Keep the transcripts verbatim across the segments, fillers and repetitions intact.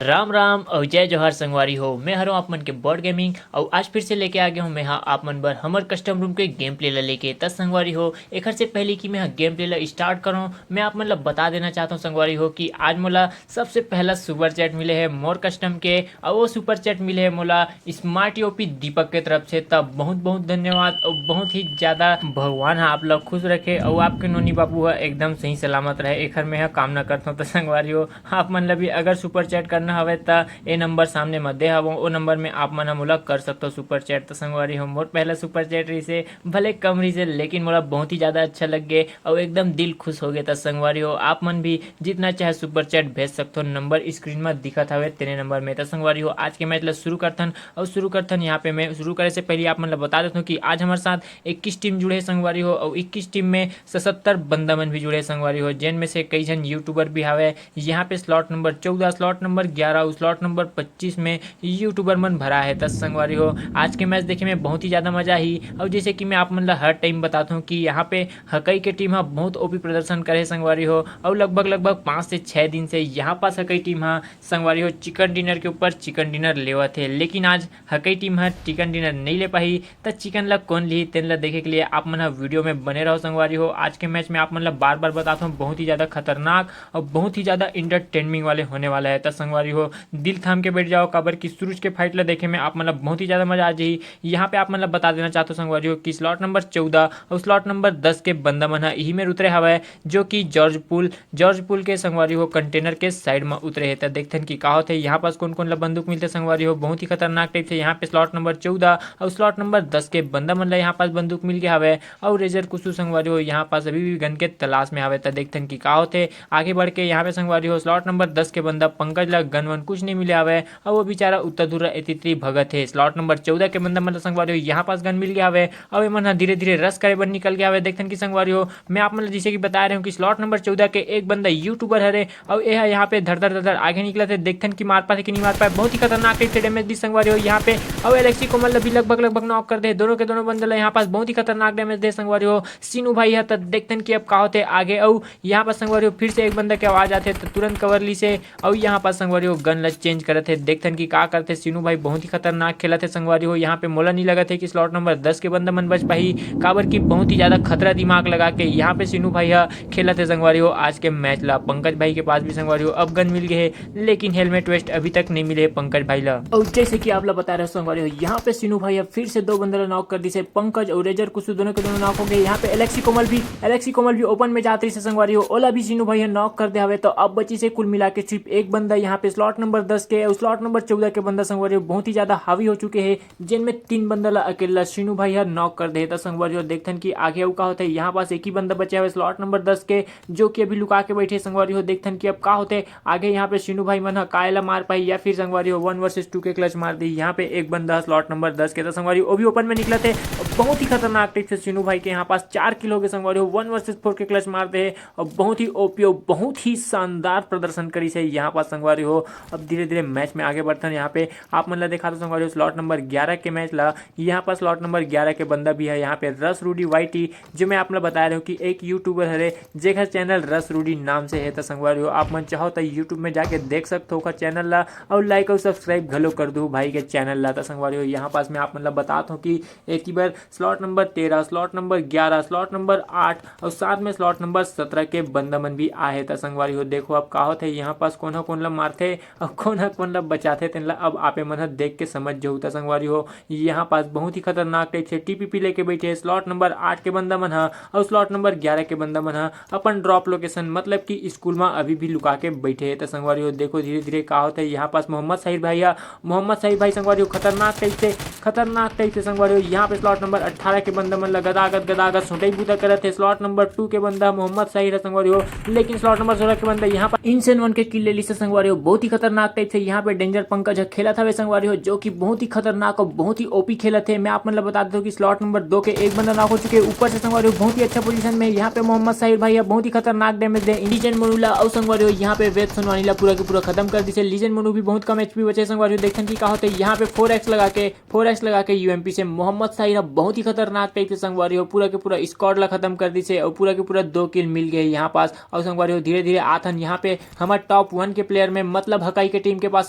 राम राम अउ जय जोहार संगवारी हो, मैं हरों आप मन के बॉट गेमिंग। अउ आज फिर से लेके आ गया हूँ मैं हा आप मन बर हमर कस्टम रूम के गेम प्ले ला लेके। त संगवारी हो, एखर से पहले कि मैं हा गेम प्ले ला स्टार्ट करूँ, मैं आप मन ला बता देना चाहता हूँ संगवारी हो कि आज मोला सबसे पहला सुपर चैट मिले है मोर कस्टम के, अउ वो सुपर चैट मिले है मोला स्मार्ट ईओपी दीपक के तरफ से। तब बहुत बहुत धन्यवाद अउ बहुत ही ज्यादा भगवान हा आप ला खुश रखे अउ आपके नोनी बाबू हा एकदम सही सलामत रहे, एखर मैं हा कामना करता हूँ। त संगवारी हो, आप मन ला भी अगर सुपर चैट करना हवे त ए नंबर सामने म दे हवं, ओ नंबर में आप मन ह मोला कर सकथव सुपर चैट। त संगवारी हो, मोर पहला सुपर चैट रहिसे, भले कम रहिसे, लेकिन मोला बहुत ही ज्यादा अच्छा लग गे अउ एकदम दिल खुश हो गे। त संगवारी हो, आप मन भी जितना चाहे सुपर चैट भेज सकथव, नंबर स्क्रीन म दिखत हवे तेने नंबर में। त संगवारी हो, आज के मैच ला शुरू करथन अउ शुरू करथन। यहाँ पे मैं शुरू करे से पहले आप मन ला बता देथव कि आज हमारे साथ इक्कीस टीम जुड़े हे संगवारी हो, अउ इक्कीस टीम में सतहत्तर बंदा मन भी जुड़े हे संगवारी हो, जेन में से कई झन यूट्यूबर भी हवे। यहाँ पे स्लॉट नंबर चौदह, स्लॉट नंबर ग्यारह अउ स्लॉट नंबर पच्चीस में यूट्यूबर मन भरा है। त संगवारी हो, आज के मैच देखे में बहुत ही ज्यादा मजा आही। अउ जैसे कि मैं आप मन ला हर टाइम बताता हूँ कि यहाँ पे हकई के टीम हा बहुत ओपी प्रदर्शन करे संगवारी हो, अउ लगभग लगभग पाँच से छः दिन से यहाँ पास हकई टीम हा संगवारी हो चिकन डिनर के ऊपर चिकन डिनर लेवत हे, लेकिन आज हकई टीम हा चिकन डिनर नहीं ले पाही। त चिकन ला कौन लिही, तेन ला देखे के लिए आप मन हा वीडियो में बने रहो संगवारी हो। आज के मैच में आप मन ला बार बार बताता हूँ, बहुत ही ज्यादा खतरनाक अउ बहुत ही ज्यादा एंटरटेनमेंट वाले होने वाला है। त संगवारी हो, दिल थाम के बैठ जाओ, काबर कि शुरू के फाइट ला देखे में आप मन ला बहुत ही ज्यादा मजा आ जाही। यहाँ पे आप मन ला बता देना चाहता हूँ संगवारी हो कि स्लॉट नंबर चौदह अउ स्लॉट नंबर दस के बंदा मन हा इही में उतरे हवय, जो कि जॉर्ज पुल, जॉर्ज पुल के संगवारी हो कंटेनर के साइड में उतरे हे। त देखथन कि का होथे, यहाँ पास कौन कौन ला बंदूक मिलथे संगवारी हो, बहुत ही खतरनाक टाइप से। यहाँ पे स्लॉट नंबर चौदह अउ स्लॉट नंबर दस के बंदा मन ला यहाँ पास बंदूक मिल गया हवय। अउ रेजर कुसु संगवारी हो यहाँ पास अभी भी गन के तलाश में हवे। त देखथन कि का होथे आगे बढ़ के। यहाँ पे संगवारी हो स्लॉट नंबर दस के बंदा पंकज ला गन वन कुछ नहीं मिले हवे, अउ वो बेचारा उत्ता धुर्रा एतित्री भगत हे। स्लॉट नंबर चौदह के बंदा मन ला संगवारी हो यहाँ पास गन मिल गया हवे, अउ एमन ह धीरे धीरे रश करे बर निकल गया हवे। देखथन कि संगवारी हो मैं आप मन ला जैसे कि बता रहे हूँ कि स्लॉट नंबर चौदह के एक बंदा यूट्यूबर हरे, अउ ये ह यहाँ पे धर धर धर धर आगे निकलत हे। देखथन कि मार पाथे कि नहीं मार पाए, बहुत ही खतरनाक टाइप से डैमेज दी संगवारी हो यहाँ पे। अउ एलेक्सी कोमल ला भी लगभग लगभग नॉक कर दे, दोनों के दोनों बंदा ला यहाँ पास बहुत ही खतरनाक डैमेज दे संगवारी हो सीनू भाई ह। त देखथन कि अब का होथे आगे। अउ यहाँ पर संगवारी हो फिर से एक बंदा के आवाज आथे त तुरंत कवर ली से, अउ यहाँ पर संगवारी हो गन ला चेंज करत हे। देखथन कि का करथे सीनू भाई, बहुत ही खतरनाक खेलत हे संगवारी हो। यहाँ पे मोला नहीं लगत हे कि स्लॉट नंबर दस के बंदा मन बच पाही, काबर कि बहुत ही ज्यादा खतरा दिमाग लगा के यहाँ पे सीनू भाई ह खेलत हे संगवारी हो आज के मैच ला। पंकज भाई के पास भी संगवारी हो अब गन मिल गए हे, लेकिन हेलमेट वेस्ट अभी तक नहीं मिले हे पंकज भाई ला। और जैसे कि आप ला बता रहे हो संगवारी हो, यहाँ पे सीनू भाई ह फिर से दो बंदा ला नॉक कर दिसे। पंकज और रेजर कुसु दोनों के दोनों नॉक हो गए। यहाँ पे एलेक्सी कोमल भी, एलेक्सी कोमल भी ओपन में जात रहिसे संगवारी हो, ओला भी सीनू भाई ह नॉक कर दे हवे। तो अब बची से कुल मिला के सिर्फ एक बंदा यहाँ पे स्लॉट नंबर दस के और स्लॉट नंबर चौदह के बंदा संगवारी हो बहुत ही ज्यादा हावी हो चुके हे, जेन में तीन बंदा ला अकेला सीनू भाई ह नॉक कर दे। त संगवारी हो देखथन कि आगे अउ का होथे। यहाँ पास एक ही बंदा बचे हवे स्लॉट नंबर दस के, जो कि अभी लुका के बैठे संगवारी हो। देखथन कि अब का होथे आगे। यहाँ पे सीनू भाई मन ह काय ला मार पाही या फिर संगवारी हो वन वर्सेस टू के क्लच मार दी। यहाँ पे एक बंदा ह स्लॉट नंबर दस के, त संगवारी हो वो भी ओपन में निकलत हे। बहुत ही खतरनाक टाइप से सीनू भाई के यहाँ पास चार किल हो गए संगवारी हो, वन वर्सेस फोर के क्लच मार दे हे। और बहुत ही ओपी और बहुत ही शानदार प्रदर्शन करिस हे यहाँ पास संगवारी हो। अब धीरे धीरे मैच में आगे बढ़थन। यहाँ पे आप मन ला देखा दो संगवारी हो स्लॉट नंबर ग्यारह के मैच ला। यहाँ पर स्लॉट नंबर ग्यारह के बंदा भी है यहाँ पे रस रूडी वाई टी, जो मैं आप मन ला बता रहे हूँ कि एक यूट्यूबर हरे जेकर चैनल रस रूडी नाम से है। त संगवारी हो आप मन चाहो त यूट्यूब में जाके देख सकते हो ओकर चैनल ला, और लाइक और सब्सक्राइब घलो कर दो भाई के चैनल ला। त संगवारी हो यहाँ पास मैं आप मन ला बतात हूँ कि एक ही बार स्लॉट नंबर तेरह, स्लॉट नंबर ग्यारह, स्लॉट नंबर आठ और साथ में स्लॉट नंबर सत्रह के बंदा मन भी आहे। त संगवारी हो देखो अब का होथे, यहाँ पास कोन ह कोन ला मारथे और कोन ह कोन ला बचाथे, तेन ला अब आपे मन ह देख के समझ जाहू। त संगवारी हो यहाँ पास बहुत ही खतरनाक टाइप से टीपीपी लेके बैठे स्लॉट नंबर आठ के बंदा मन ह और स्लॉट नंबर ग्यारह के बंदा मन ह अपन ड्रॉप लोकेशन मतलब कि स्कूल में अभी भी लुका के बैठे हे। त संगवारी हो देखो धीरे धीरे का होथे, यहाँ पास मोहम्मद साहिर भाई ह, मोहम्मद साहिर भाई संगवारी हो खतरनाक टाइप से, खतरनाक टाइप से संगवारी हो यहाँ पे स्लॉट नंबर अठारह के बंदा मन ला गदागद गदागद सोटई बूता करत हे। स्लॉट नंबर टू के बंदा मोहम्मद साहिर ह संगवारी हो, लेकिन स्लॉट नंबर सोलह के बंदा यहाँ पर इंसेन वन के किल ले लिस हे संगवारी हो। बहुत ही खतरनाक टाइप से यहाँ पे डेंजर पंकज ह खेलत हवे संगवारी हो, जो कि बहुत ही खतरनाक और बहुत ही ओपी खेलत हे। मैं आप मन ला बता देता हूँ कि स्लॉट नंबर दो के एक बंदा नॉक हो चुके हे। ऊपर से संगवारी हो बहुत ही अच्छा पोजीशन में यहाँ पे मोहम्मद साहिर भाई ह बहुत ही खतरनाक डैमेज दे लीजेंड मनु ला। और संगवारी हो यहाँ पे वेद सोनवानी ला पूरा के पूरा खत्म कर दिसे। लीजेंड मनु भी बहुत कम एचपी बचे संगवारी हो। देखथन कि का होथे यहाँ पे फोर एक्स लगा के, फोर एक्स लगा के यूएमपी से मोहम्मद साहिर ह बहुत बहुत ही खतरनाक टाइप से संगवारी हो पूरा के पूरा स्क्वाड ला खत्म कर दिस हे और पूरा के पूरा दो किल मिल गए यहाँ पास। और संगवारी हो धीरे धीरे आथन यहाँ पे हमर टॉप वन के प्लेयर में, मतलब हकई के टीम के पास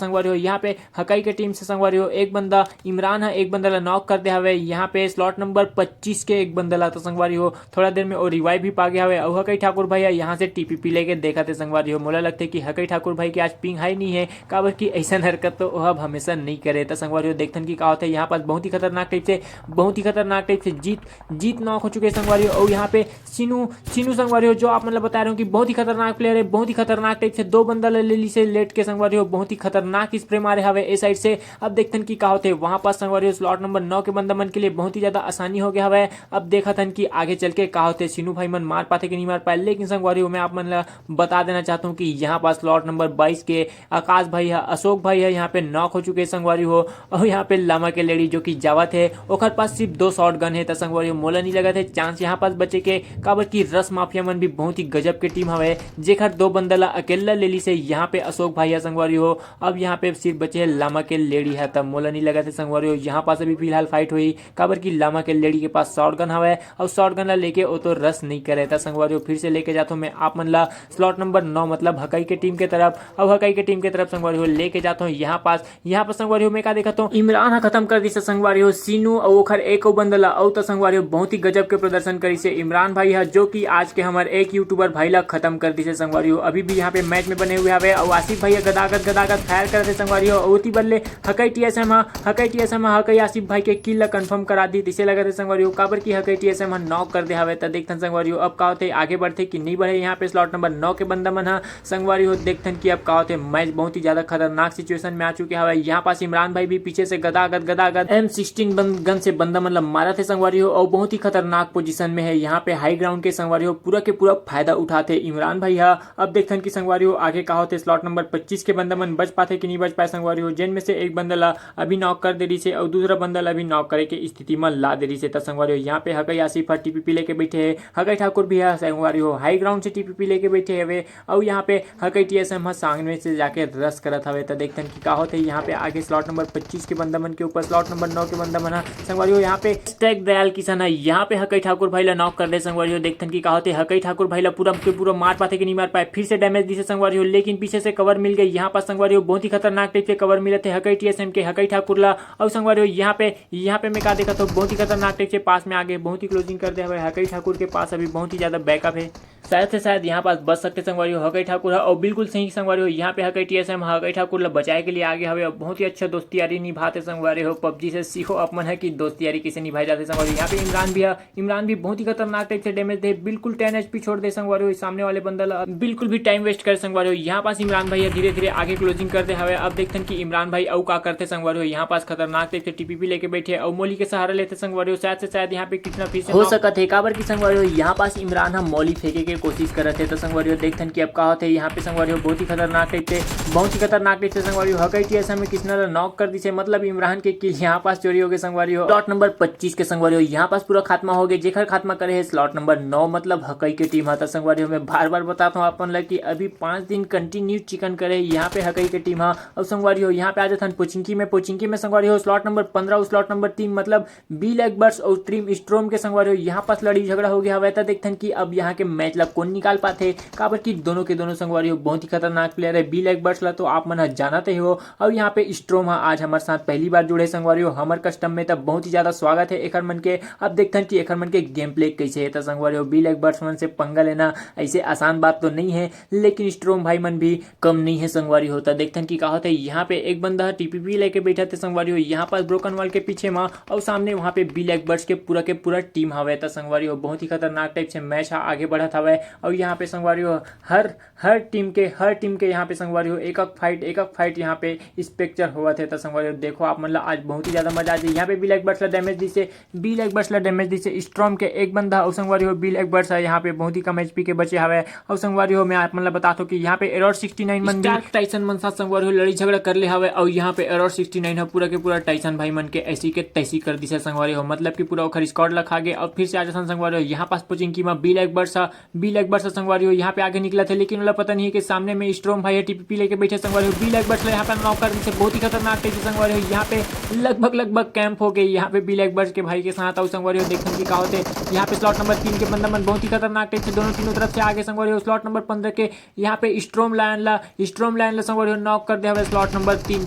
संगवारी हो। यहाँ पे हकई के टीम से संगवारी हो एक बंदा इमरान ह एक बंदा ला नॉक कर दे हवे। यहाँ पे स्लॉट नंबर पच्चीस के एक बंदा ला तो संगवारी हो थोड़ा देर में वो रिवाइव भी पा गया हवे। और हकई ठाकुर भाई ह यहाँ से टीपीपी लेके देखत हे संगवारी हो। मोला लगथे कि हकई ठाकुर भाई के आज पिंग हाई नहीं है, काबर कि ऐसन हरकत तो वो अब हमेशा नहीं करे। त संगवारी हो देखथन कि का होथे यहाँ पास। बहुत ही खतरनाक टाइप से, बहुत ही खतरनाक टाइप से जीत जीत नॉक हो चुके हैं संगवारी हो। और यहाँ पे सीनू सीनू संगवारी हो, जो आप मन ला बता रहे हो कि बहुत ही खतरनाक प्लेयर है, बहुत ही खतरनाक टाइप से दो बंदा ले ली से लेट के संगवारी हो, बहुत ही खतरनाक स्प्रे मारे हवे ए साइड से। अब देखथन कि का होथे वहाँ पास संगवारी हो। स्लॉट नंबर नौ के बंदा मन के लिए बहुत ही ज्यादा आसानी हो गया हवे। अब देखथन कि आगे चल के का होथे, सीनू भाई मन मार पाथे कि नहीं मार पाए, लेकिन संगवारी हो मैं आप मन ला बता देना चाहता हूँ कि यहाँ पास स्लॉट नंबर बाईस के आकाश भाई है, अशोक भाई है, यहाँ पे नॉक हो चुके हैं संगवारी हो। और यहाँ पे लामा के लेडी जो कि जावत है, ओकर पास सिर्फ दो शॉटगन है। त संगवारी हो मोला नहीं लगत है चांस यहाँ पास बचे के, काबर कि रस माफिया मन भी बहुत ही गजब के टीम हवे, जेकर दो बंदा ला अकेला ले ली से यहाँ पे अशोक भाई है संगवारी हो। अब यहाँ पे सिर्फ बचे है लामा के लेडी है, तब मोला नहीं लगत है संगवारी हो यहाँ पास अभी फिलहाल फाइट हुई, काबर कि लामा के लेडी के पास शॉटगन हवे और शॉटगन ला लेके वो तो रस नहीं करे। त संगवारी हो फिर से लेके जाता हूँ मैं आप मन ला स्लॉट नंबर नौ, मतलब हकई के टीम के तरफ। अब हकई के टीम के तरफ संगवारी हो लेके जाता हूँ यहाँ पास। यहाँ पर संगवारी हो मैं का देखत हूँ, इमरान ह खत्म कर दिस संगवारी हो सीनू और ओखर एक बंदा ला। और तो संगवारी हो बहुत ही गजब के प्रदर्शन करिस हे इमरान भाई ह, जो कि आज के हमर एक यूट्यूबर भाई ला खत्म कर दिस संगवारी हो। अभी भी यहाँ पे मैच में बने हुए हवे और आसिफ भाई ह गदागद गदागद फायर करत हे संगवारी हो। और ओती बल्ले हकई टीएसएम ह, हकई टीएसएम ह हकई आसिफ भाई के किल ला कंफर्म करा दी, तइसे लगत हे संगवारी हो, काबर कि हकई टीएसएम ह नॉक कर दे हवे। त देखथन संगवारी हो अब का होथे, आगे बढ़थे कि नहीं बढ़े। यहाँ पे स्लॉट नंबर नौ के बंदा मन ह संगवारी हो देखथन कि अब का होथे। मैच बहुत ही ज्यादा खतरनाक सिचुएशन में आ चुके हवे। यहाँ पास इमरान भाई भी पीछे से गदागद गदागद एम सिक्सटीन गन से बंदा मन ला मारत हे संगवारी हो, और बहुत ही खतरनाक पोजीशन में है। यहाँ पे हाई ग्राउंड के संगवारी हो पूरा के पूरा फायदा उठाथे इमरान भाई ह। अब देखथन कि संगवारी हो आगे का होथे, स्लॉट नंबर पच्चीस के बंदा मन बच पाथे कि नहीं बच पाए संगवारी हो, जेन में से एक बंदा ला अभी नॉक कर दे रही से और दूसरा बंदा ला भी नॉक करे के स्थिति में ला दे रही से। त संगवारी हो यहाँ पे हकई आसिफ ह टीपीपी लेके बैठे है, हकई ठाकुर भी है संगवारी हो हाई ग्राउंड से टीपीपी लेके बैठे हवे। और यहाँ पे हकई टीएसएम ह सामने से जाके रस करत हवे। त देखथन कि का होथे यहाँ पे आगे स्लॉट नंबर पच्चीस के बंदा मन के ऊपर स्लॉट नंबर नौ के बंदा मन ह संगवारी हो यहाँ पे स्टैग दयाल किशन है, यहाँ पे हकई ठाकुर भाई ला नॉक कर दे संगवारी हो। देखथन कि का होथे, हकई ठाकुर भाई ला पूरा के पूरा मार पाथे कि नहीं मार पाए, फिर से डैमेज दिसे संगवारी हो, लेकिन पीछे से कवर मिल गई। यहाँ पास संगवारी हो बहुत ही खतरनाक टाइप से कवर मिलत हे हकई टीएसएम के हकई ठाकुर ला। और संगवारी हो यहाँ पे यहाँ पे मैं का देखत हूँ, बहुत ही खतरनाक टाइप से पास में आगे बहुत ही क्लोजिंग कर दे हवे। हकई ठाकुर के पास अभी बहुत ही ज्यादा बैकअप है, शायद से शायद यहाँ पास बच सकते संगवारी हो हकई ठाकुर ह। और बिल्कुल सही संगवारी हो यहाँ पे हकई टीएसएम हकई ठाकुर ला बचाए के लिए आगे हवे। और बहुत ही अच्छा दोस्ती यारी निभाते संगवारी हो पबजी से। सीखो आप मन है कि दोस्ती यारी कैसे निभाई जाते संगवारी हो। यहाँ पे इमरान भी है, इमरान भी बहुत ही खतरनाक टाइप से डैमेज दे, बिल्कुल टेन एचपी छोड़ दे संगवारी हो। सामने वाले बंदा ला बिल्कुल भी टाइम वेस्ट करे संगवारी हो। यहाँ पास इमरान भाई है धीरे धीरे आगे क्लोजिंग कर दे हवे। अब देखथन कि इमरान भाई अउ का करते संगवारी हो। यहाँ पास खतरनाक टाइप से टीपीपी लेके बैठे और मोली के सहारा लेते संगवारी हो। शायद से शायद यहाँ पे कितना फिर से हो नॉक सकत हे, काबर कि संगवारी हो यहाँ पास इमरान ह मोली फेंके के कोशिश करत हे। तो संगवारी हो देखथन कि अब का होथे। यहाँ पे संगवारी हो बहुत ही खतरनाक टाइप से, बहुत ही खतरनाक टाइप से संगवारी हो हकई टीएसएम में किसना ला नॉक कर दिसे, मतलब इमरान के किल यहाँ पास चोरी हो गए संगवारी हो। स्लॉट नंबर पच्चीस के संगवारी हो यहाँ पास पूरा खात्मा हो गए, जेकर खात्मा करे है स्लॉट नंबर नौ, मतलब हकई के टीम ह। त संगवारी हो मैं बार बार बताता हूँ आप मन ला कि अभी पाँच दिन कंटिन्यू चिकन करे यहाँ पे हकई के टीम ह। और संगवारी हो यहाँ पे आ जाथन पोचिंकी में, पोचिंकी में संगवारी हो स्लॉट नंबर पन्द्रह और स्लॉट नंबर तीन, मतलब बी लैकबर्स और टीम स्ट्रोम के संगवारी हो यहाँ पास लड़ी झगड़ा हो गया हवे। त देखथन कि अब यहाँ के मैच ला कौन निकाल पाथे, काबर कि दोनों के दोनों संगवारी हो बहुत ही खतरनाक प्लेयर है। बी लैकबर्स ला तो आप मन ह जानत ही हो, और यहाँ पे स्ट्रोम ह आज हमारे साथ पहली बार जुड़े संगवारी हो हमर कस्टम में, तब बहुत ही ज्यादा स्वागत है एखर मन के। अब देखथन कि एखर मन के गेम प्ले कैसे है। त संगवारी हो बी लैकबर्स मन से पंगा लेना ऐसे आसान बात तो नहीं है, लेकिन स्ट्रोम भाई मन भी कम नहीं है संगवारी हो। त देखथन कि का होथे। यहाँ पे एक बंदा टीपीपी लेके बैठा थे संगवारी हो यहाँ पास ब्रोकन वॉल के पीछे मा, और सामने वहाँ पे बी लैकबर्स के पूरा के पूरा टीम हवे। त संगवारी हो बहुत ही खतरनाक टाइप से मैच ह आगे बढ़त हवे। और यहाँ पे संगवारी हो हर हर टीम के हर टीम के यहाँ पे संगवारी हो एक एक फाइट एक एक फाइट यहाँ पे स्पेक्चर होवत है। त संगवारी हो देखो आप मन ला आज बहुत ही ज्यादा मजा आ जाए। यहाँ पे बी लैकबर्स ला डैमेज दिसे, बी लैकबर्स ला डैमेज दिसे स्ट्रोम के एक बंदा। और संगवारी हो बी लैकबर्स है यहाँ पे बहुत ही कम एचपी के बचे हवे। और संगवारी हो मैं आप मन ला बता दो कि यहाँ पे एरर सिक्सटी नाइन मन भी स्टार्क टाइसन मन साथ संगवारी हो लड़ी झगड़ा कर ले हवे। और यहाँ पे एरर सिक्सटी नाइन ह पूरा के पूरा टाइसन भाई मन के ऐसी के तैसी कर दिसे संगवारी हो, मतलब कि पूरा ओखर स्क्वाड ला खा गए। और फिर से आ जाथन संगवारी हो यहाँ पास पोचिंकी मा बी लैकबर्स ह बी लैकबर्स संगवारी हो यहाँ पे आगे निकलत हे, लेकिन ओला पता नहीं है कि सामने में स्ट्रॉम भाई ह टीपीपी लेके बैठे संगवारी हो। बी लैकबर्स ला यहाँ पे नॉक कर दिसे, बहुत ही खतरनाक तरीके से संगवारी हो। यहाँ पे लगभग लगभग कैंप हो गए। यहाँ पे बी लैकबर्स के भाई के साथ अउ संगवारी हो देखथन कि का होथे। यहाँ पे स्लॉट नंबर तीन के बंदा मन बहुत ही खतरनाक टाइप से दोनों तीनों तरफ से आगे संगवारी हो। स्लॉट नंबर पन्द्रह के यहाँ पे स्ट्रॉम लायन ला स्ट्रॉम लायन ला संगवारी हो नॉक कर दे हवे। स्लॉट नंबर तीन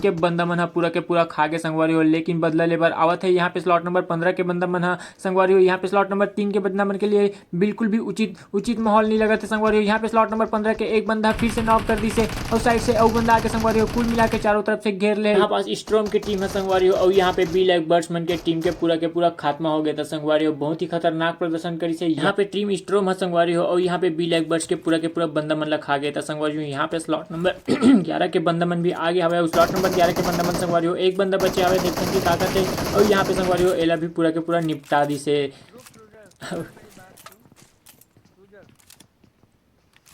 के बंदा मन ह पूरा के पूरा खा गे संगवारी हो, लेकिन बदला लेबर आवत हे। यहाँ पे स्लॉट नंबर पन्द्रह के बंदा मन ह संगवारी हो, यहाँ पे स्लॉट नंबर तीन के बंदा मन के लिए बिल्कुल भी उचित उचित माहौल नहीं लगत हे संगवारी हो। यहाँ पे स्लॉट नंबर पन्द्रह के एक बंदा फिर से नॉक कर दिसे अउ साइड से अउ बंदा आके संगवारी हो कुल मिला के चारों तरफ से घेर ले। यहाँ पास स्ट्रॉम की टीम है संगवारी हो, अउ यहाँ पे बी लैकबर्स मन के टीम के पूरा के पूरा खात्मा हो गया था संगवारी हो। बहुत ही खतरनाक प्रदर्शन करिसे यहाँ पे टीम स्ट्रॉम है संगवारी हो, अउ यहाँ पे बी लैकबर्स के पूरा के पूरा बंदा मन ला खा गया था संगवारी हो। यहाँ पे स्लॉट नंबर ग्यारह के बंदा मन भी आगे हवे, अउ स्लॉट नंबर ग्यारह के बंदा मन संगवारी हो एक बंदा बचे हवे, देखथन कि का करथे। अउ यहाँ पे संगवारी हो एला भी पूरा के पूरा निपटा दिसे।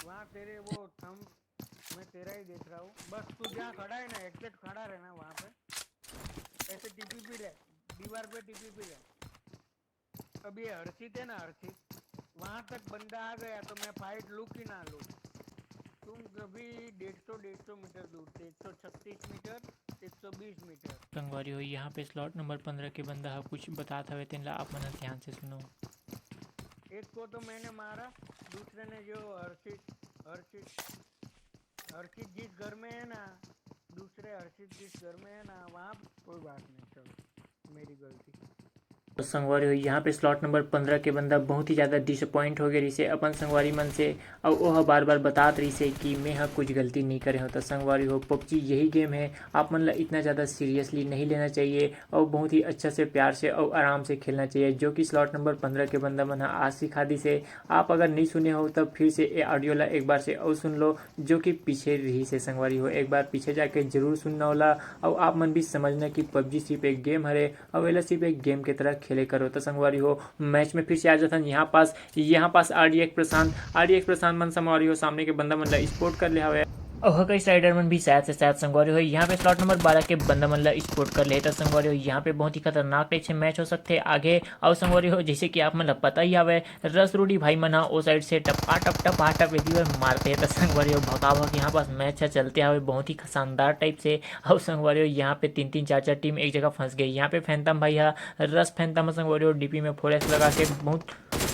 वहाँ तेरे वो थंब, मैं तेरा ही देख रहा हूँ, बस तू जहाँ खड़ा है ना, एग्जैक्ट खड़ा रहना वहाँ पे, ऐसे टीपीपी ले, दीवार पे टीपीपी ले। अब ये हर्षित है ना, हर्षित, वहाँ तक बंदा आ गया तो मैं फाइट लूँ कि ना लूँ? तुम कभी डेढ़ सौ डेढ़ सौ मीटर दूर थे, एक सौ छत्तीस मीटर, एक सौ बीस मीटर। संगवारी हो, यहाँ पे स्लॉट नंबर पन्द्रह के बंदा ह कुछ बतात हवे, तेन ला आप मन ह ध्यान से सुनो। एक को तो मैंने मारा, दूसरे ने जो हर्षित हर्षित हर्षित जिस घर में है ना, दूसरे हर्षित जिस घर में है ना, वहाँ कोई बात नहीं, चलो, मेरी गलती। तो संगवारी हो, यहाँ पे स्लॉट नंबर पन्द्रह के बंदा बहुत ही ज़्यादा डिसअपॉइंट हो गए रहिसे अपन संगवारी मन से, अउ ओह बार बार बतात रहिसे कि मैं ह कुछ गलती नहीं करे हो। तो संगवारी हो, पबजी यही गेम है, आप मन ला इतना ज़्यादा सीरियसली नहीं लेना चाहिए, अउ बहुत ही अच्छा से, प्यार से अउ आराम से खेलना चाहिए, जो कि स्लॉट नंबर पन्द्रह के बंदा मन ह आज सिखा दिसे। आप अगर नहीं सुने हो, तब फिर से ए ऑडियो ला एक बार से अउ सुन लो, जो कि पीछे रहिसे संगवारी हो, एक बार पीछे जाके जरूर सुनना होला। अउ आप मन भी समझना कि पबजी सिर्फ एक गेम हरे, अउ एला सिर्फ एक गेम के तरह खेले करो। तो संगवारी हो, मैच में फिर से आ जाथन। यहाँ पास यहाँ पास आरडीएक्स प्रशांत, आरडीएक्स प्रशांत मन संगवारी हो सामने के बंदा मन ला स्पॉट कर ले हवे। अउ हकईस राइडर मन भी शायद से शायद संगवारी हो यहाँ पे स्लॉट नंबर बारह के बंदा मन ला स्पॉट कर ले। तो संगवारी हो, यहाँ पे बहुत ही खतरनाक टाइप से मैच हो सकथे आगे। अउ संगवारी हो, जैसे कि आप मन ला पता ही हवे, रस रूडी भाई मन ह ओ साइड से टपा टप टपा टप एती बर मारते हैं। तो संगवारी हो, भकाभक यहाँ पास मैच ह चलते हवे बहुत ही शानदार टाइप से। अउ संगवारी हो, यहाँ पे तीन तीन चार चार टीम एक जगह फंस गई। यहाँ पे फैंटम भाई ह, रस फैंटम ह संगवारी हो, डीपी में फोर एक्स लगा के बहुत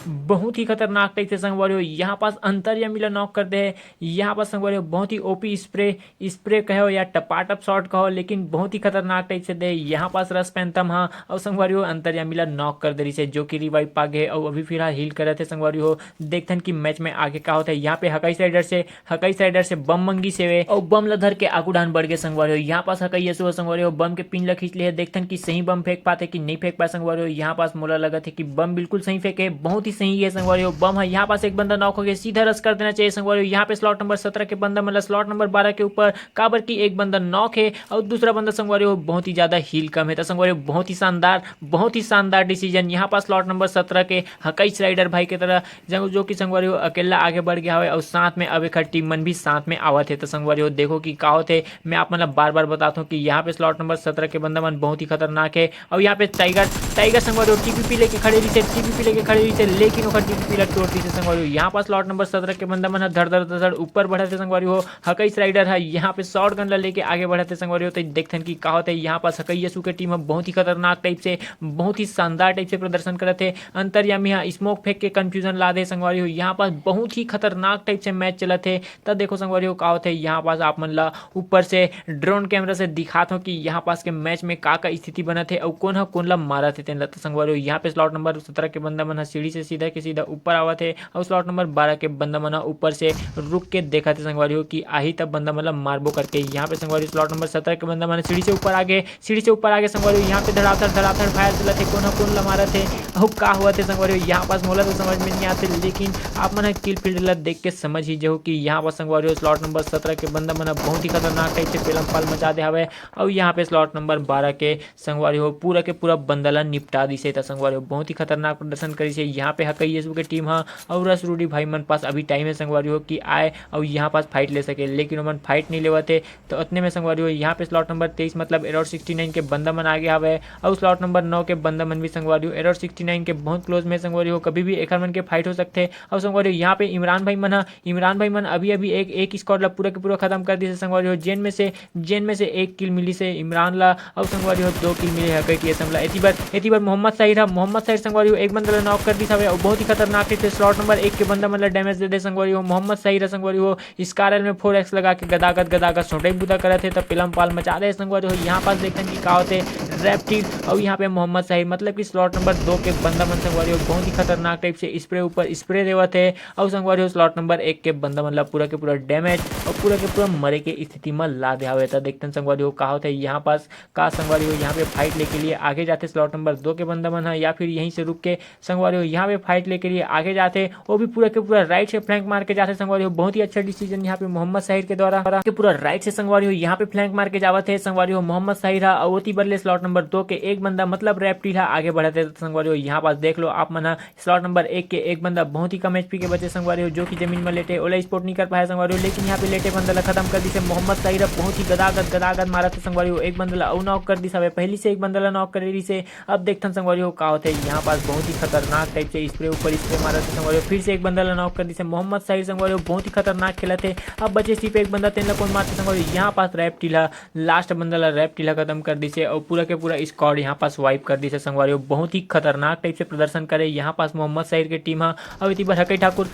बहुत ही खतरनाक टाइप से संगवारी हो यहाँ पास अंतर्यामी ला नॉक कर दे है। यहाँ पास संगवारी हो बहुत ही ओपी स्प्रे, स्प्रे कहो या टपाटप शॉट कहो, लेकिन बहुत ही खतरनाक टाइप से दे। यहाँ पास रस फैंटम हा अउ संगवारी हो अंतर्यामी ला नॉक कर दे रहिसे, जो कि रिवाइव पा गे अउ अभी फिलहाल हील करत हे संगवारी हो। देखथन कि मैच में आगे का होता है। यहाँ पे हकईस राइडर से हकईस राइडर से बम मंगिस हेवे अउ बम ला धर के आगू डाहन बढ़ गे संगवारी हो। यहाँ पास हकईस असु ह संगवारी हो बम के पिन ला खींच ले हे। देखथन कि सही बम फेंक पाथे कि नहीं फेंक पाए संगवारी हो। यहाँ पास मोला लगत हे कि बम बिल्कुल सही फेंके, बहुत ही सही है संगवारी हो। बम ह यहाँ पास एक बंदा नॉक हो गया, सीधा रस कर देना चाहिए संगवारी हो। यहाँ पे स्लॉट नंबर सत्रह के बंदा मन ला स्लॉट नंबर बारह के ऊपर, काबर कि एक बंदा नॉक है अउ दूसरा बंदा संगवारी हो बहुत ही ज्यादा हील कम है। तो संगवारी हो बहुत ही शानदार, बहुत ही शानदार डिसीजन यहाँ पास स्लॉट नंबर सत्रह के हकईस राइडर भाई के तरह जंग जो कि संगवारी हो अकेला आगे बढ़ गया हवे अउ साथ में अब एखर टीम मन भी साथ में आवत हे। तो संगवारी हो देखो कि का होत हे, मैं आप मन ला बार बार बतात हूँ कि यहाँ पे स्लॉट नंबर सत्रह के बंदा मन बहुत ही खतरनाक है। अउ यहाँ पे टाइगर, टाइगर संगवारी हो टीपीपी लेके खड़े रहिसे, टीपीपी लेके खड़े रहिसे, लेकिन ओखर टीपीपी ला तोड़ दिसे संगवारी हो। यहाँ पास स्लॉट नंबर सत्रह के बंदा मन ह धड़ धड़ धड़ धड़ ऊपर बढ़त हे संगवारी हो। हकईस राइडर ह यहाँ पे शॉटगन ला लेके आगे बढ़त हे संगवारी हो। तो देखथन कि का होत हे, यहाँ पास हकईस असु के टीम ह बहुत ही खतरनाक टाइप से, बहुत ही शानदार टाइप से प्रदर्शन करत हे। अंतर्यामी ह स्मोक फेंक के कंफ्यूजन ला दे संगवारी हो। यहाँ पास बहुत ही खतरनाक टाइप से मैच चलत हे। त देखो संगवारी हो का होत हे, यहाँ पास आप मन ला ऊपर से ड्रोन कैमरा से दिखात हो कि यहाँ पास के मैच में का का स्थिति बनत हे अउ कोन ह कोन ला मारत हे तेन ला। त संगवारी हो यहाँ पे स्लॉट नंबर सत्रह के बंदा मन ह सीढ़ी से सीधा के सीधा ऊपर आवत हे अउ स्लॉट नंबर बारह के बंदा मन ह ऊपर से रुक के देखत हे संगवारी हो कि आही तब बंदा मन ला मारबो करके। यहाँ पे संगवारी स्लॉट नंबर सत्रह के बंदा मन ह सीढ़ी से ऊपर आ गे, सीढ़ी से ऊपर आ गे संगवारी हो। यहाँ पे धड़ाधड़ धड़ाधड़ फायर चलत हे, कोन ह कोन ला मारत हे अउ का होवत हे संगवारी हो। यहाँ पास मोला तो समझ में नहीं आते, लेकिन आप मन ह किल फील्ड ला देख के समझ ही जाहू कि यहाँ पास संगवारी हो स्लॉट नंबर सत्रह के बंदा मन ह बहुत ही खतरनाक टाइप से पेलम पाल मचा दे हवे। अउ यहाँ पे स्लॉट नंबर बारह के संगवारी हो पूरा के पूरा बंदा ला निपटा दिसे। त संगवारी हो बहुत ही खतरनाक प्रदर्शन करिसे यहाँ पे हकईस असु के टीम ह। अउ रस रूडी भाई मन पास अभी टाइम है संगवारी हो कि आए अउ यहाँ पास फाइट ले सके। लेकिन ओमन fight नहीं लेवत हे। तो अतने में संगवारी हो, यहाँ पे slot number तेईस मतलब Error sixty nine के बंदा मन आगे हवे, और slot number नौ के बंदा मन भी संगवारी हो Error sixty nine के बहुत close में संगवारी हो। कभी भी एकर मन के fight हो सकथे। और संगवारी हो, यहाँ पे इमरान भाई मन ह, इमरान भाई मन अभी अभी एक एक squad ला पूरा के पूरा खत्म कर दिस हे संगवारी हो, जेन में से जेन में से एक kill मिलिस हे इमरान ला, और संगवारी हो दो kill मिले हकई टीएसएम ला। एती बर एती बर मोहम्मद साहिर ह, मोहम्मद साहिर संगवारी हो एक बंदा ला knock कर दिस हवे, और बहुत ही खतरनाक तरीके से slot number एक के बंदा मन ला damage दे दे संगवारी हो। मोहम्मद साहिर ह संगवारी हो Scar L में four X लगा के गदागद गदागद सोटई बुता करत हे, तब पिलम पाल मचा दे संगवारी हो। यहाँ पास देखथन कि का होथे, रैप्टिल और यहाँ पे मोहम्मद साहिर, मतलब कि slot number दो के बंदा मन संगवारी हो बहुत ही खतरनाक type से spray ऊपर spray देवत हे, और संगवारी हो slot number एक के बंदा मन ला पूरा के पूरा damage और पूरा के पूरा मरे के स्थिति में ला दे हवे। त देखथन संगवारी हो का होथे यहाँ पास, का संगवारी हो यहाँ पे fight लेके लिए आगे जाथे slot number दो के बंदा मन ह, या फिर यहीं से रुक के संगवारी हो यहाँ पे fight लेके लिए आगे जाथे, वो भी पूरा के पूरा right से flank मार के जाथे संगवारी हो। बहुत ही अच्छा decision यहाँ पे मोहम्मद साहिर के द्वारा, के पूरा right से संगवारी हो यहाँ पे flank मार के जावत हे संगवारी हो मोहम्मद साहिर ह, और ओती बदले slot number दो के एक बंदा मतलब रैप्टिल ह आगे बढ़त हे। संगवारी हो यहाँ पास देख लो आप मन ह, slot number एक के एक बंदा बहुत ही कम एचपी के बचे संगवारी हो, जो कि जमीन में लेटे, ओला spot नहीं कर पाए संगवारी हो, लेकिन यहाँ पे लेटे बंदा ला खत्म कर दिस हे मोहम्मद साहिर ह। बहुत ही गदागद गदागद मारत हे संगवारी हो, एक बंदा ला अउ knock कर दिस हवे, पहली से एक बंदा ला knock कर दिस हे। अब देखथन संगवारी हो का होथे, यहाँ पास बहुत ही खतरनाक type से spray ऊपर spray मारत हे संगवारी हो, फिर से एक बंदा ला knock कर दिस हे मोहम्मद साहिर संगवारी हो, बहुत ही खतरनाक खेलत हे। अब बचे सिर्फ एक बंदा, तेन ला कौन मारथे संगवारी हो, यहाँ पास रैप्टिल ह last बंदा ला रैप्टिल ह खत्म कर दिस हे, और पूरा के पूरा squad यहाँ पास wipe कर दिस हे संगवारी हो। बहुत ही खतरनाक type से प्रदर्शन करे यहाँ पास मोहम्मद साहिर के team ह। अब एती बर हकई ठाकुर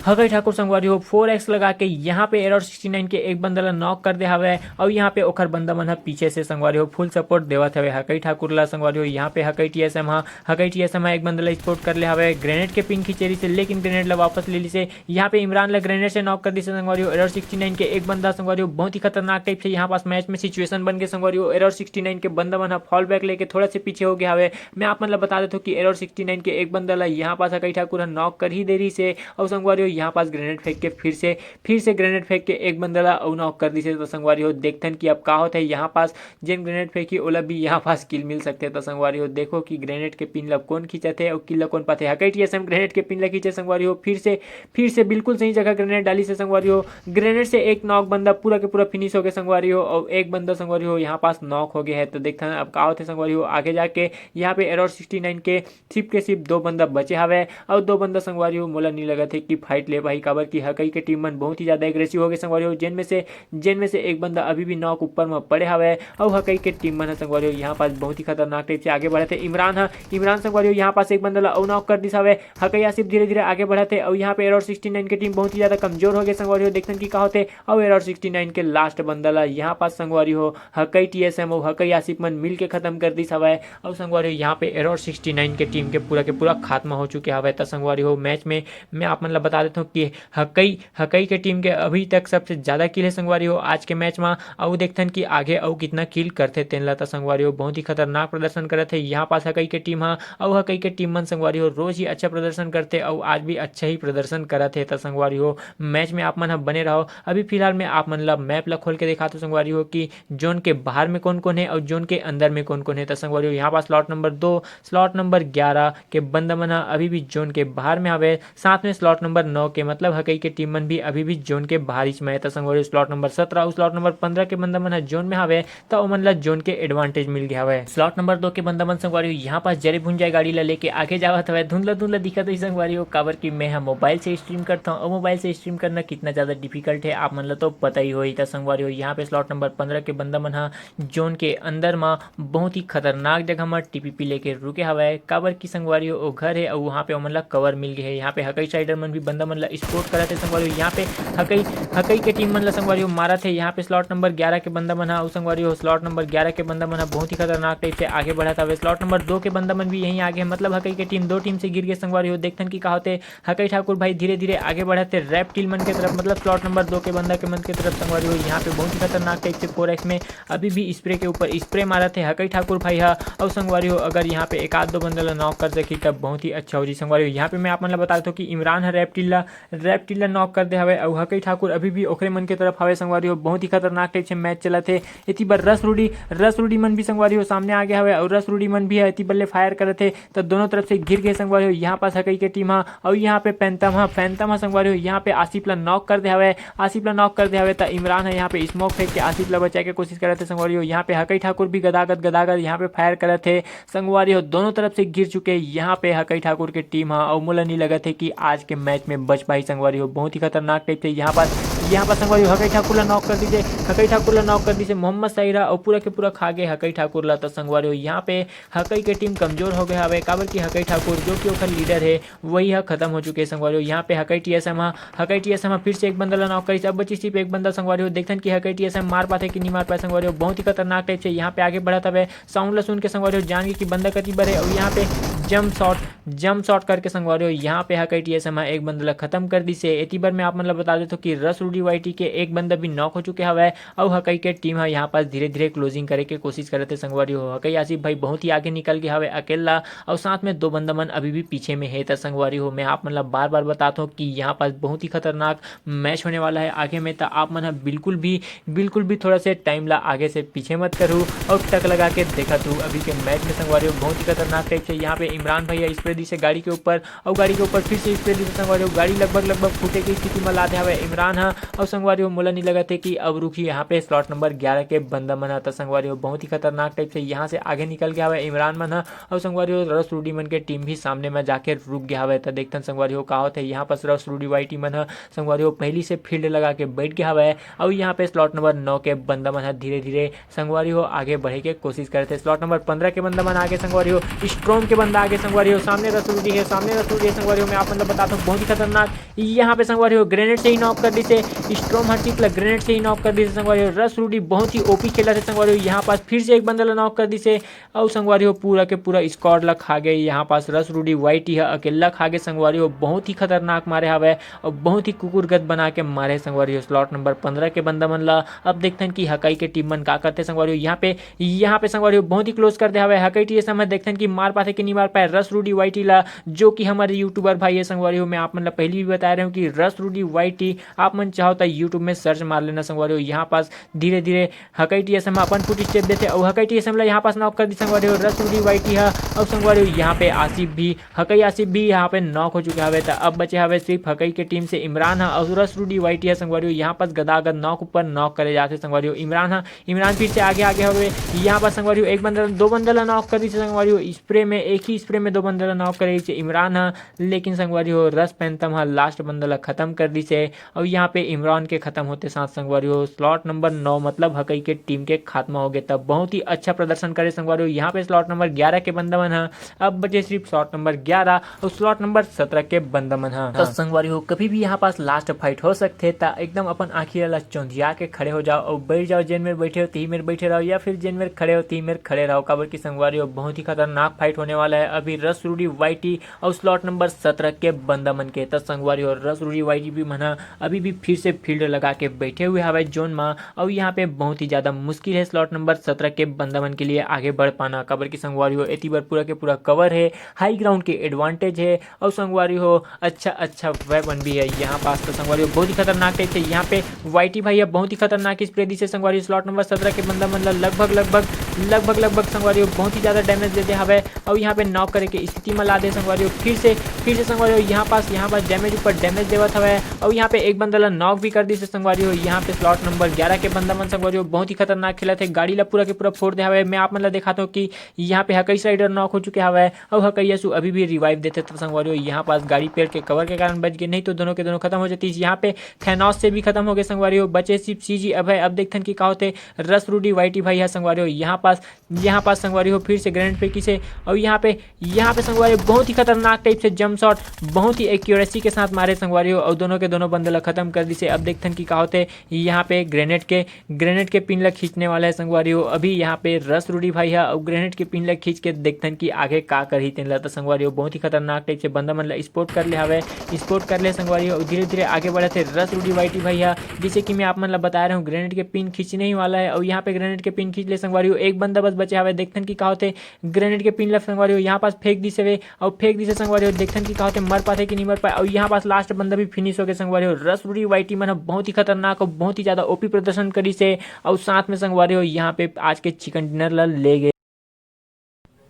हकई ठाकुर संगवारी हो four X लगा के यहाँ पे Error sixty nine के एक बंदा ला knock कर दे हवे, और यहाँ पे ओखर बंदा मन ह पीछे से संगवारी हो full support देवत हवे हकई ठाकुर ला संगवारी हो। यहाँ पे हकई टीएसएम ह हकई टीएसएम ह एक बंदा ला spot कर ले हवे, grenade के ping खींचे रहिस हे, लेकिन grenade ला वापस ले लिस हे। यहाँ पे इमरान ला grenade से knock कर दिस हे संगवारी हो Error sixty nine के एक बंदा संगवारी हो। बहुत ही खतरनाक type से यहाँ पास match में situation बन के संगवारी हो Error sixty nine के बंदा मन ह fall back लेके थोड़ा से पीछे हो गया हवे। मैं आप मन ला बता देथों कि Error sixty nine के एक बंदा ला यहाँ पास हकई ठाकुर ह knock कर ही दे रहिस हे, और संगवारी हो यहाँ पास grenade फेंक के फिर से फिर से grenade फेंक के एक बंदा ला अउ knock कर दिस हे। तो संगवारी हो देखथन कि अब का होथे यहाँ पास, जेन grenade फेंकी ओला भी यहाँ पास kill मिल सकथे। तो संगवारी हो देखो कि grenade के ping ला कौन खींचत हे और kill ला कौन पाथे। हकई टीएसएम grenade के ping ला खींचे संगवारी हो, फिर से फिर से बिल्कुल सही जगह grenade डालिस हे संगवारी हो। Grenade से एक knock बंदा पूरा के पूरा finish हो गए संगवारी हो, और एक बंदा संगवारी हो यहाँ पास knock हो गया है। तो देखथन अब का होथे संगवारी हो आगे जाके। यहाँ पे Error sixty nine के सिर्फ के सिर्फ दो बंदा बचे हवे, और दो बंदा संगवारी हो मोला नहीं लगत हे कि fight ले पाही, काबर कि हकई के team मन बहुत ही ज्यादा aggressive हो गए संगवारी हो, जेन में से जेन में से एक बंदा अभी भी knock ऊपर में पड़े हवे, और हकई के team मन ह संगवारी हो यहाँ पास बहुत ही खतरनाक type से आगे बढ़त हे। इमरान ह इमरान संगवारी हो यहाँ पास एक बंदा ला अउ knock कर दिस हवे। हकई आसिफ धीरे धीरे आगे बढ़त हे, और यहाँ पे Error sixty nine के team बहुत ही ज्यादा कमजोर हो गए संगवारी हो। देखथन कि का होथे, और Error sixty nine के last बंदा ला यहाँ पास संगवारी हो हकई टीएसएम और हकई आसिफ मन मिल के खत्म कर दिस हवे। और संगवारी हो यहाँ पे Error sixty nine के team के पूरा के पूरा खात्मा हो चुके हवे। त संगवारी हो match में मैं आप मन ला बता देथों कि हकई हकई के team के अभी तक सबसे ज्यादा kill है संगवारी हो आज के match में। अउ देखथन कि आगे अउ कितना kill करथे तेन ला। त संगवारी हो बहुत ही खतरनाक प्रदर्शन करत हे यहाँ पास हकई के team ह। अउ हकई के team मन संगवारी हो रोज ही अच्छा प्रदर्शन करथे, अउ आज भी अच्छा ही प्रदर्शन करत हे। त संगवारी हो match में आप मन ह बने रहो। अभी फिलहाल मैं आप मन ला map ला खोल के दिखाथों संगवारी हो कि zone के बाहर में कौन कौन है और zone के अंदर में कौन कौन है। त संगवारी हो यहाँ पास slot number दो, slot number ग्यारह के बंदा मन ह अभी भी zone के बाहर में हवे। साथ में slot number नौ के मतलब हकई के team मन भी अभी भी zone के बाहर ही में है। त संगवारी हो slot number सत्रह और slot number पन्द्रह के बंदा मन ह zone में हवे, त ओमन ला zone के advantage मिल गया हवे। Slot number दो के बंदा मन संगवारी हो यहाँ पास जरे भुंजाए गाड़ी ला लेके आगे जावत हवे। धुंधला धुंधला दिखत होही संगवारी हो, काबर कि मैं ह mobile से stream करता हूँ और mobile से stream करना कितना ज्यादा difficult है आप मन ला तो पता ही होही। त संगवारी हो यहाँ पे slot number पन्द्रह के बंदा मन ह zone के अंदर म बहुत ही खतरनाक जगह म टीपीपी लेके रुके हवय, काबर कि संगवारी हो ओ घर हे अउ वहाँ पे ओमन ला cover मिल गए हे। यहाँ पे हकई साइडर मन भी बंदा मन ला spot करत हे संगवारी हो। यहाँ पे हकई हकई के team मन ला संगवारी हो मारत हे। यहाँ पे slot number ग्यारह के बंदा मन ह अउ संगवारी हो slot number ग्यारह के बंदा मन ह बहुत ही खतरनाक type से आगे बढ़त हवे। Slot number दो के बंदा मन भी यहीं आगे हे, मतलब हकई के team दो team से गिर गए संगवारी हो। देखथन कि का होथे, हकई ठाकुर भाई धीरे धीरे आगे बढ़त हे रैप्टिल मन के तरफ, मतलब slot number दो के बंदा के मन के तरफ संगवारी हो। यहाँ पे बहुत ही खतरनाक type से four X में अभी भी spray के ऊपर spray मारत हे हकई ठाकुर भाई ह। अउ संगवारी हो अगर यहाँ पे एक आध दो बंदा ला knock कर सकी तब बहुत ही अच्छा हो जी संगवारी हो। यहाँ पे मैं आप मन ला बता देथों कि इमरान ह रैप्टिल ला रैप्टिल ला नॉक कर दे हवय, अउ हकई ठाकुर अभी भी ओखरे मन के तरफ हवय संगवारी हो। बहुत ही खतरनाक टाइप से मैच चलत हे। एती बर रस रूडी, रस रूडी मन भी संगवारी हो सामने आ गए हवय, अउ रस रूडी मन भी ह एती बर ले फायर करत हे, त दोनों तरफ से घिर गए संगवारी हो। यहाँ पास हकई के टीम ह, अउ यहाँ पे पैंतम ह, पैंतम ह संगवारी हो यहाँ पे आसिफ ला नॉक कर दे हवय। आसिफ ला नॉक कर दे हवय, त इमरान ह यहाँ पे स्मोक फेंक के आसिफ ला बचाए के कोशिश करत हे संगवारी हो। यहाँ पे हकई ठाकुर भी गदागद गदागद यहाँ पे फायर करत हे। संगवारी हो, दोनों तरफ से गिर चुके। यहाँ पे हकई ठाकुर के टीम ह, अउ मोला नहीं लगत हे कि आज के मैच में बच पाही संगवारी हो। बहुत ही खतरनाक टाइप से यहाँ पर, यहाँ पर संगवारी हो हकई ठाकुर ला नॉक कर दीजिए, हकई ठाकुर ला नॉक कर दीजिए मोहम्मद साहिरा, अउ पूरा के पूरा खा गए हकई ठाकुर ला। तो संगवारी हो, यहाँ पे हकई के टीम कमजोर हो गए हवे, काबर कि हकई ठाकुर जो कि ओखर लीडर है, वही ह खत्म हो चुके हे संगवारी हो। यहाँ पे हकई टीएसएम ह, हकई टीएसएम ह फिर से एक बंदा ला नॉक करिस। अब बची सिर्फ एक बंदा संगवारी हो। देखथन कि हकई टीएसएम मार पाथे कि नहीं मार पाए संगवारी हो। बहुत ही खतरनाक टाइप से यहाँ पे आगे बढ़त हवे। साउंड ला सुन के संगवारी हो जान के कि बंदा कति बर हे। और यहाँ पे जंप शॉट, जंप शॉट करके संगवारी हो यहाँ पे हकई टीएसएम ह एक बंदा ला खत्म कर दिस हे। एती बर मैं आप मन ला बता देथों कि रस रूडी वाईटी के एक बंदा भी नॉक हो चुके हवय। अउ हकई के टीम ह यहाँ पास धीरे-धीरे क्लोजिंग करे के कोशिश करत हे संगवारी हो। हकई आसिफ भाई बहुत ही आगे निकल गए हवे अकेला, अउ साथ में दो बंदा मन अभी भी पीछे में हे। त संगवारी हो, मैं आप मन ला बार-बार बतात हूँ कि यहाँ पास बहुत ही खतरनाक मैच होने वाला है आगे में। त आप मन ह बिल्कुल भी, बिल्कुल भी थोड़ा से टाइम ला आगे से पीछे मत करू, अउ टक लगा के देखत रहू अभी के मैच में संगवारी हो। बहुत ही खतरनाक टाइप से यहाँ पे इमरान भैया स्प्रे दिस हे गाड़ी के ऊपर, अउ गाड़ी के ऊपर फिर से स्प्रे दिस हे संगवारी हो। गाड़ी लगभग, लगभग फूटे के स्थिति में लादे हवे इमरान ह। अउ संगवारी हो, मोला नहीं लगत हे कि अब रुकही। यहाँ पे स्लॉट नंबर ग्यारह के बंदा मन ह, त संगवारी हो, बहुत ही खतरनाक टाइप से यहाँ से आगे निकल गया हवे इमरान मन ह। अउ संगवारी हो, रस रूडी मन के टीम भी सामने में जाके रुक गया हवे। त देखथन संगवारी हो, का होथे। यहाँ पास रस रूडी वाईटी मन ह संगवारी हो पहली से फील्ड लगा के बैठ गया हवे। अउ यहाँ पे स्लॉट नंबर नौ के बंदा मन ह धीरे-धीरे संगवारी हो आगे बढ़े के कोशिश करथे। स्लॉट नंबर पन्द्रह के बंदा मन आगे संगवारी हो, स्ट्रॉम के बंदा आगे संगवारी हो, सामने रस रूडी है, सामने रस रूडी है संगवारी हो। मैं आप मन ला बतात हूँ, बहुत ही खतरनाक। यहाँ पे संगवारी हो ग्रेनेड से ही नॉक कर दिस हे, स्ट्रॉम हर चीज ला ग्रेनेड से ही नॉक कर दिस हे संगवारी हो। रस रूडी बहुत ही ओपी खेलत हे संगवारी हो। यहाँ पास फिर से एक बंदा ला नॉक कर दिस हे, अउ संगवारी हो पूरा के पूरा स्क्वाड ला खा गए। यहाँ पास रस रूडी वाईटी ह अकेला खा गए संगवारी हो। बहुत ही खतरनाक मारे हवे, अउ बहुत ही कुकुरगत बना के मारे संगवारी हो स्लॉट नंबर पन्द्रह के बंदा मन ला। अब देखथन कि हकई के टीम मन का करथे संगवारी हो। यहाँ पे, यहाँ पे संगवारी हो बहुत ही क्लोज कर दे हवे हकई टीएसएम ह। देखथन कि मार पाथे कि नहीं मार पाए रस रूडी वाईटी ला, जो कि हमारे यूट्यूबर भाई है संगवारी हो। मैं आप मन ला पहली भी बताए रहे हूँ कि रस रूडी वाईटी आप मन चाहो त यूट्यूब में सर्च मार लेना संगवारी हो। यहाँ पास धीरे-धीरे हकई टीएसएम अपन फुट स्टेप देथे, अउ हकई टीएसएम ला यहाँ पास नॉक कर दिस संगवारी हो रस रूडी वाईटी ह। अउ संगवारी हो यहाँ पे आसिफ भी, हकई आसिफ भी यहाँ पे नॉक हो चुके हवे। त अब बचे हवे सिर्फ हकई के टीम से इमरान ह अउ रस रूडी वाईटी ह संगवारी हो। यहाँ पास गदागद नॉक ऊपर नॉक करे जाथे संगवारी हो। इमरान ह, इमरान फिर से आगे, आगे हवे। यहाँ पास संगवारी हो एक बंदा, दो बंदा ला नॉक कर दिस संगवारी हो। स्प्रे में, एक ही स्प्रे में दो बंदा ला नॉक करे इमरान ह, लेकिन संगवारी हो रस पैंतम ह लास्ट बंदा ला खत्म कर दिस हे। अउ यहाँ पे इमरान के खत्म होते साथ संगवारी हो स्लॉट नंबर नौ मतलब हकई के टीम के खात्मा हो गए। तब बहुत ही अच्छा प्रदर्शन करे संगवारी हो। यहाँ पे स्लॉट नंबर ग्यारह के बंदा मन ह, अब बचे सिर्फ स्लॉट नंबर ग्यारह अउ स्लॉट नंबर सत्रह के बंदा मन ह। त संगवारी हो कभी भी यहाँ पास लास्ट फाइट हो सकथे, त एकदम अपन आँखी ला चौंधिया के खड़े हो जाओ अउ बैठ जाओ। जेन मेर बैठे हो तिही मेर बैठे रहो, या फिर जेन मेर खड़े हो तिही मेर खड़े रहो, काबर कि संगवारी हो बहुत ही खतरनाक फाइट होने वाला है अभी रस रूडी वाईटी अउ स्लॉट नंबर सत्रह के बंदा मन के। त संगवारी हो रस रूडी वाईटी भी मन ह अभी भी फिर से फील्ड लगा के बैठे हुए हवय जोन म, अउ यहाँ पे बहुत ही ज्यादा मुश्किल है स्लॉट नंबर सत्रह के बंदा मन के लिए आगे बढ़ पाना, काबर कि संगवारी हो एती बर पूरा के पूरा कवर है, हाई ग्राउंड के एडवांटेज है, अउ संगवारी हो अच्छा अच्छा वेपन भी है यहाँ पास। तो संगवारी हो बहुत ही खतरनाक टाइप से यहाँ पे वाईटी भाई ह बहुत ही खतरनाक स्प्रे दिस हे संगवारी हो। स्लॉट नंबर सत्रह के बंदा मन ला लगभग, लगभग, लगभग, लगभग संगवारी हो बहुत ही ज्यादा डैमेज दे दे हवय, अउ यहाँ पे नॉक करे के स्थिति में ला दे संगवारी हो। फिर से, फिर से संगवारी हो यहाँ पास, यहाँ पास डैमेज ऊपर डैमेज देवत हवय, अउ यहाँ पे एक बंदा ला नॉक भी कर दिस हे संगवारी हो। यहाँ पे स्लॉट नंबर ग्यारह के बंदा मन संगवारी हो बहुत ही खतरनाक खेलत हे, गाड़ी ला पूरा के पूरा फोड़ दे हवय। मैं आप मन ला दिखाता हूँ कि यहाँ पे हकई साइडर नॉक हो चुके हवय, अउ हकई असु अभी भी रिवाइव देते त संगवारी हो यहाँ पास गाड़ी पेड़ के कवर के कारण बच गए, नहीं तो दोनों के दोनों खत्म हो जाती। यहाँ पे थैनोस से भी खत्म हो गए संगवारी हो, बचे सिर्फ सीजी अभय। अब देखथन कि का होते रस रूडी वाईटी भाई ह संगवारी हो। यहाँ पास, यहाँ पास संगवारी हो फिर से ग्रेनेड फेंकिस हे, अउ यहाँ पे, यहाँ पे संगवारी हो बहुत ही खतरनाक टाइप से जंप शॉट, बहुत ही एक्यूरेसी के साथ मारे संगवारी हो, अउ दोनों के दोनों बंदे ला खत्म कर दिस हे। अब देखथन कि का होते यहाँ पे ग्रेनेड के, ग्रेनेड के पिन ला खींचने वाला है संगवारी हो। अभी यहाँ पे रस रूडी भाई ह अउ ग्रेनेड के पिन ला खींच के देखथन कि आगे का करही तेन ला। त संगवारी हो बहुत ही खतरनाक टाइप से बंदा मन ला स्पॉट कर ले हवे, स्पॉट कर ले संगवारी हो। धीरे धीरे आगे बढ़त हे रस रूडी वाईटी भाई ह, जैसे कि मैं आप मन ला बता रहा हूँ ग्रेनेड के पिन खींचने ही वाला है। और यहाँ पे ग्रेनेड के पिन खींच ले संगवारी हो, एक एक बंदा बस बचे हवे, देखथन कि का होथे। ग्रेनेड के पिन ला संगवारी हो यहाँ पास फेंक दिस हवे, अउ फेंक दिस हे संगवारी हो, देखथन कि का होथे, मर पाथे कि नहीं मर पाए। अउ यहाँ पास लास्ट बंदा भी फिनिश हो गए संगवारी हो। रसुरी वाईटी मन ह बहुत ही खतरनाक अउ बहुत ही ज्यादा ओपी प्रदर्शन करिस हे। अउ साथ में संगवारी हो यहाँ पे आज के चिकन डिनर ला ले गए।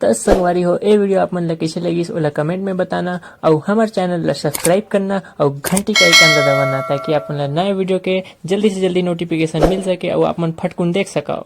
त संगवारी हो, ए वीडियो आप मन ला कइसे लगिस, ओला कमेंट में बताना, अउ हमर चैनल ला सब्सक्राइब करना, अउ घंटी का आइकन ला दबाना, ताकि आप मन ला नए वीडियो के जल्दी से जल्दी नोटिफिकेशन मिल सके, अउ आप मन फटकुन देख सकव।